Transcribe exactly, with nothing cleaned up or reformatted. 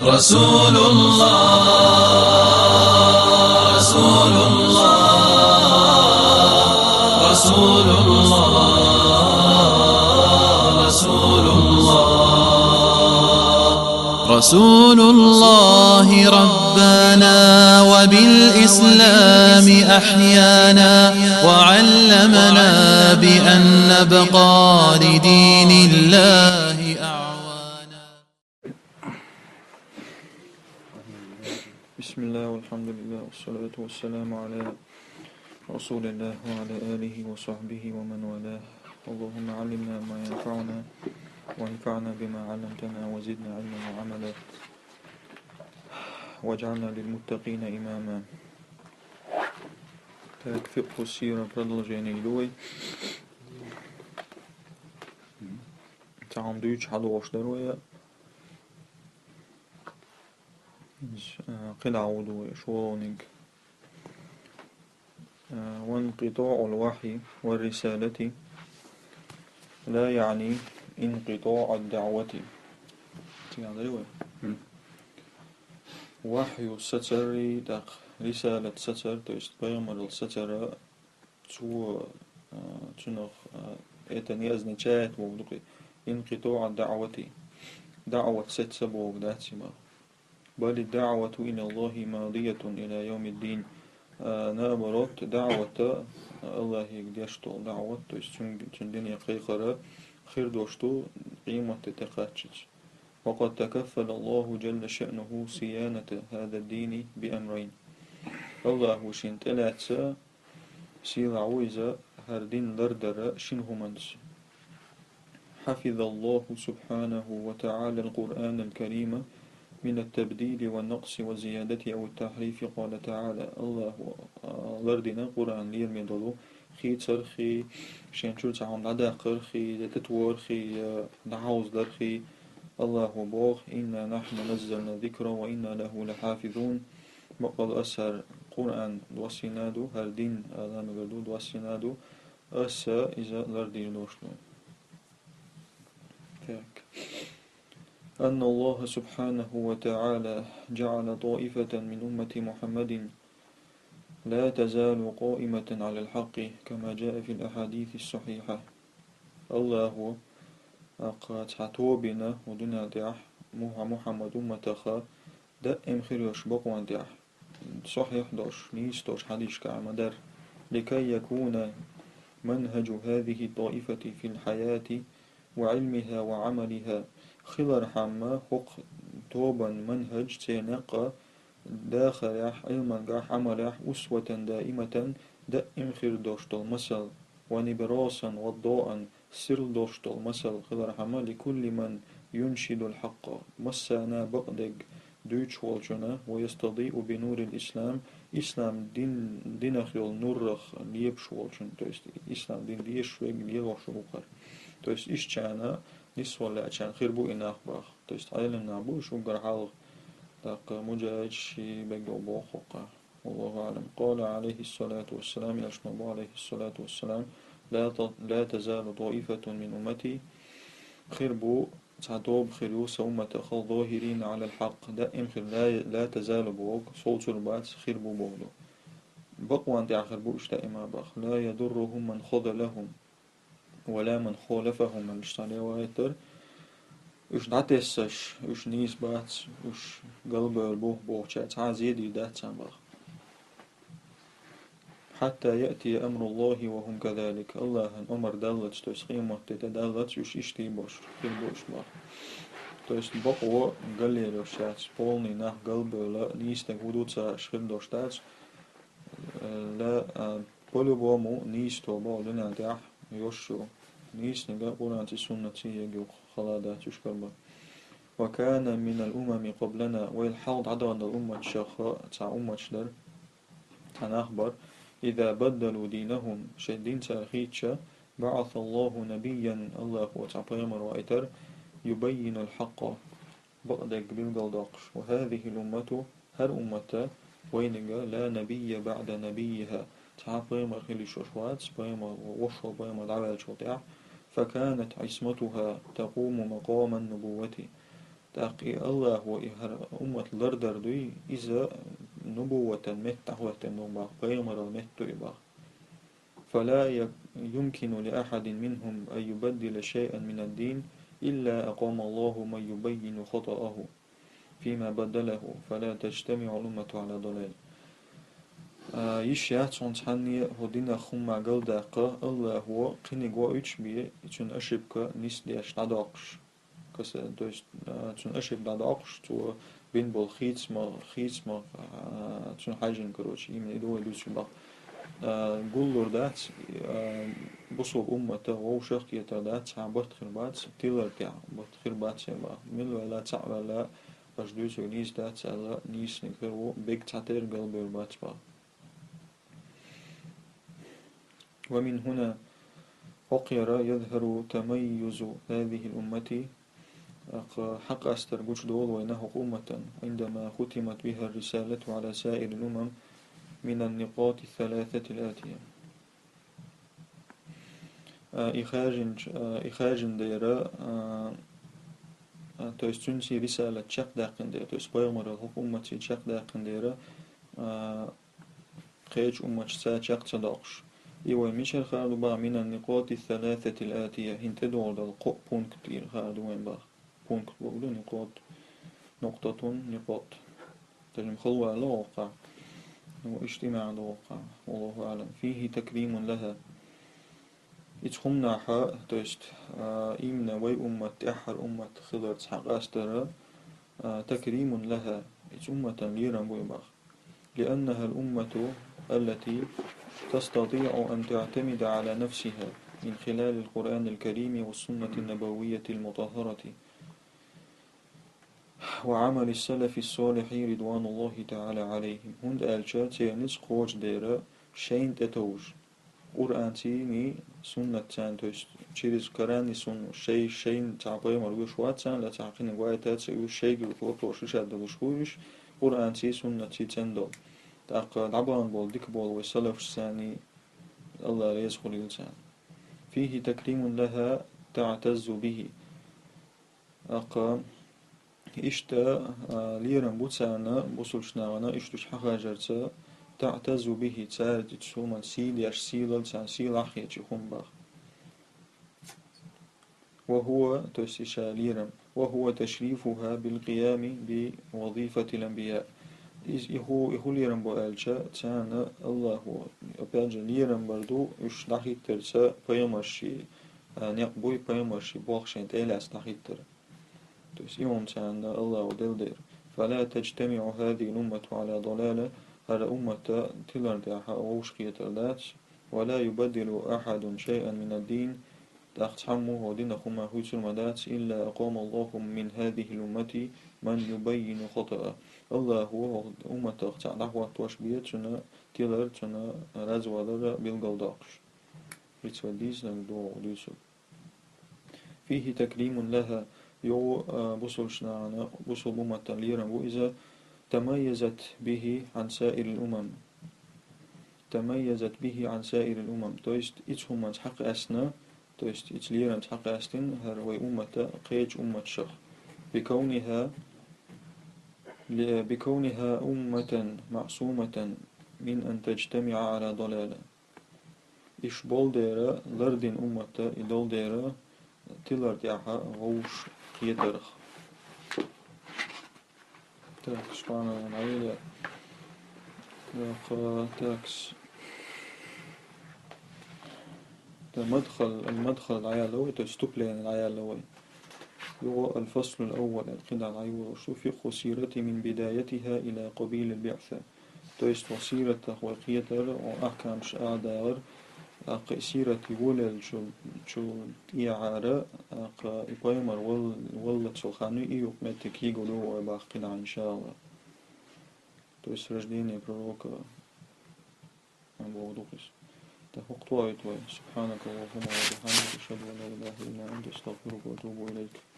رسول الله، رسول الله، رسول الله، رسول الله. رسول الله ربانا وبالإسلام أحيانا، وعلمنا بأن نبقى لدين الله أعوانا. بسم الله والحمد لله والصلاة والسلام على رسول الله وعلى آله وصحبه ومن والاه. اللهم علمنا ما ينفعنا وانفعنا بما علمتنا وزدنا علما وعملا واجعلنا للمتقين إماما. Так, фикъху сира продолжение идёт. Цхьа хӀума дуьйцуш хьадогӀуш дара вай. Э, кхидӀа а вуду вай, шолгӀаниг. Э, وانقطاع الوحي والرسالة لا يعني انقطاع الدعوة. Цигахь дара вай? Мгм. Вахью сацар, тӀаккха рисалат сацар, то есть пайхамарал сацара, цо, а, цунах, а, это не означает, боху дукхе, انقطاع الدعوة. ДаӀват сеца боху дац и боху. بل الدعوة إلى الله ماضية إلى يوم الدين. А, наоборот, даӀват, а, Аллахьига деш долу даӀват, то есть цун, цун дине кхайкхар хир долуш ду къематде тӀекхаччалц. وقد تكفل الله جل شأنه صيانة هذا الدين بأمرين. Аллахьо шена тӀелаьцна, сийлахь ву иза, хӀара дин лардар шина хӀуманца. حفظ الله سبحانه وتعالى القرآن الكريم من التبديل والنقص والزيادة أو التحريف. قال تعالى, Аллахьо, а, лардина Къуръан лераме долу хийцарх, шен чуьра цхьа хӀума дӀадаккхарх, я тӀетохарх, я дӀахьовзадарх. Аллахьо боху: إنا نحن نزلنا الذكر وإنا له لحافظون. Баккъал аса хӀара Къуръан доссийна ду, хӀара дин, а, ламагар ду, доссийна ду, аса иза лардийр долуш ду. Так. أن الله سبحانه وتعالى جعل طائفة من أمة محمد لا تزال قائمة على الحق كما جاء في الأحاديث الصحيحة. Аллахьо, а, кху цхьа тоба йина хӀокху дуьнен тӀехь Муха-, Мухьаммад умматах даим хир йолуш бакъонан тӀехь, сахьихь долуш, нийса долуш хьадисашкахь ма-дарра: لكي يكون منهج هذه الطائفة في الحياة وعلمها وعملها. Хилархьама хӀокху тобан манхӀаж, церан некъ а дахарехь, Ӏилмангахь, Ӏамалехь أسوة دائمة, даим хир долуш долу масал, ونبراسا وضاء, сирла долуш долу масал хилархьама, لكل من ينشد الحق, массарна бакъдерг дуьйцуш волчунна, ويستضيء بنور الإسلام, ислам дин, динах йолу нурах лепаш волчунна, то есть ислам дин дезаш верг лелош ву хӀара. То есть ишттачарна нисвала лаьа чарна хир бу и нах боху. То есть Ӏелам нах бу уьш уггар хьалха, тӀаккха муджахӀидаш берг боху хӀокху. والله أعلم. قال عليه الصلاة والسلام, элчано боху, عليه الصلاة والسلام: لا ت-, لا تزال طائفة من أمتي, хир бу, цхьа тоба хир ю сан умматах, ظاهرين على الحق, даим хир, لا, لا تزال боху, совцур бац, хир бу боху ду. Бакъонан тӀехь хир бу уьш даима боху. لا يضرهم من خذلهم ولا من خالفهم, аьлла цхьа риваят дара. Уьш дӀатесаш, уьш нийса бац, уьш галбевр бу бохучаьрца цхьа а зен дийр дац царна боху. حتى يأتي أمر الله وهم كذلك. Аллахьан омар даллалц, то есть къемат де тӀедаллалц, уьш иштта болуш хир бу уьш боху. То есть бакъо галъер йолуш яц, полный нах галбевлла, нийса дерг хӀун ду ца хир долуш дац. Э, ла, а, по-любому нийса тоба боху дуьнен тӀехь йолуш ю. Нийсаниг Къуръанций, суннатций ерг ю, хала дац уьш карба. وكان من الأمم قبلنا, вайл хьалха дӀадахана долу умматашах цхьа умматаш дара, цхьа нах бара, إذا بدلوا دينهم, шайн дин цара хийцча, بعث الله نبيا, Аллахьо цхьа пайхамар ваийтара, يبين الحق, бакъдерг билгалдоккхуш. وهذه الأمة, хӀара уммат, вайниг, لا نبي بعد نبيها, цхьа а пайхамар хила йиш йолуш вац, пайхамар, вуьшта пайхамар дӀаваьллачул тӀаьхьа. فكانت عصمتها تقوم مقام النبوة. ТӀаккха и Аллахо и хӀара уммат лардар дуй, иза нубувватан метта дӀахӀоттаенна ду бах, пайхамарал метта дуй бах. فلا ي- يمكن لأحد منهم أن يبدل شيئا من الدين إلا أقام الله من يبين خطأه فيما بدله، فلا تجتمع الأمة على ضلال. А, йиш яц хьона цхьанне а хӀу динах хӀумма галдаккха, Аллахо кхиниг воуьйтуш бе, цуьнан ошибка нисдеш дӀадоккхуш. Каса-, то есть, а, цуьнан ошибка дӀадоккхуш, цо бина болу хийцамах, хийцамах, а, цуьнан хьаьжжина, короче, именно и ду вай дуьйцуш бакъ. А, гуллур дац, а, бусулба уммата вовшах а кхетар дац, цхьа барт хир бац, тилар тӀехь барт хир бац, бах. Мила ваьлла, цхьаъ ваьлла, аша дуьйцург нийса дац аьлла, нийсаниг хир ву, бег цхьатерра галбевр бац, бах. ومن هنا، хӀокхуьнара, يظهر تميز هذه الأمة، хьакъастар гучудолу вайна хӀокху умматан, عندما ختمت بها الرسالة على سائر الأمم من النقاط الثلاثة الآتية. А, и хаьржинчу, а, и хаьржина дера, а, а, то есть цуьнца рисалат чекхдаьккхина дера, то есть пайхамарал хӀокху умматца чекхдаьккхина дера, а, кхечу умматашца чекх ца доккхуш. И вай мичара хаар ду бах, من النقاط الثلاثة الآتية, хӀинца тӀедогӀур долу кхо пункт тӀера хаар ду вайн бах. Пункт боху ду, никъот. نقطة، نقاط. Тажим халвала воккха. Ну, иштта иман ду воккха. والله أعلم. فيه تكريم لها. Ицу хӀуманахьа, то есть, а, именно вай уммат, тӀаьххьара уммат хиларца хьакъастара, а, تكريم لها, ицу умматан лерам бу и бах. لأنها الأمة التي تستطيع أن تعتمد على نفسها من خلال القرآن الكريم والسنة النبوية المطهرة وعمل السلف الصالح رضوان الله تعالى عليهم. ХӀунда аьлча церан ницкъ кхочу дера шайна тӀетовжа. Къуръанций, суннатций, то есть через Коран и сунну, шай, шайна цхьа пайхамар вуьйш вац царна, цхьа кхиниг вайтац, уьш шайга вопрос решать далуш ву уьш, Къуръанций, суннатций цӀена долу. ТӀаккха дӀабахана болу дика болу вай салафашций, Алла реза хуьлийла царна. فيه تكريم لها تعتز به. ТӀаккха иштта, а, лерам бу царна, бусулчу нахана иштта уьш хьахажарца, تعتز به, цара ицу хӀуманна сий деш, сийлалла царна сийлахь хеташ хӀума бах. وهو, то есть и ша лерам, وهو تشريفها بالقيام بوظيفة الأنبياء. Иза, и хӀу, и хӀу лерам бу аьлча, царна Аллахо, опять же, лерам бар ду, уьш дӀахӀиттарца пайхамарший, а, некъ буй, пайхамарший болх шайн тӀе лаьцна дӀахӀиттар. То есть и хӀума царна Аллахо делла дера. فلا تجتمع هذه الأمة على ضلالة, хӀара уммат тилар тӀехь вовшахкхетар дац. ولا يبدل أحد شيئا من الدين, тӀаккха цхьаммо хӀокху динах хӀума хуьйцур ма дац, إلا أقام الله من هذه الأمة من يبين خطأه. Аллахо хӀокху умматах цхьаъ дӀахӀоттош бен, цуьнан тилар, цуьнан развалар билгалдоккхуш. Иштта вай дийцинарг догӀу дуьйцург. فيه تكريم لها, юха, а, бусулчу нахана, бусулба умматан лерам бу иза, تميزت به عن سائر الأمم. تميزت به عن سائر الأمم. То есть, ицу хӀуманца хьакъаьстина, то есть, ицу лерамца хьакъаьстина, хӀара вай уммата кхечу умматашах. بكونها، ل-، بكونها أمة معصومة من أن تجتمع على ضلالة. Иш болу дера, лардина уммата и долу дера, тилар тӀехь вовшахкхетарх. Так, субханалла, Ӏайла. Так, так. Та мадхал, аль-мадхал дӀаяьлла вай, то есть вступление дӀаяьлла вай. Юха الفصل الأول, кхидӀа дӀайолуш ду, فقه السيرة من بدايتها إلى قبيل البعثة. То есть, вай сиратах вай кхетар, вай ахкамаш а дагӀар, тӀаккха и сират йолаеллачул, чул тӀехьара, тӀаккха и пайхамар вал-, валлалц йолу хан ю, и юкъ меттиг кегийла ду вай баккхина, иншаалла. То есть, рождение пророка, а, боху дукха иза. ТӀаккха хӀокху тӀехь вай. سبحانك اللهم وبحمدك، أشهد أن لا إله إلا أنت، أستغفرك وأتوب إليك.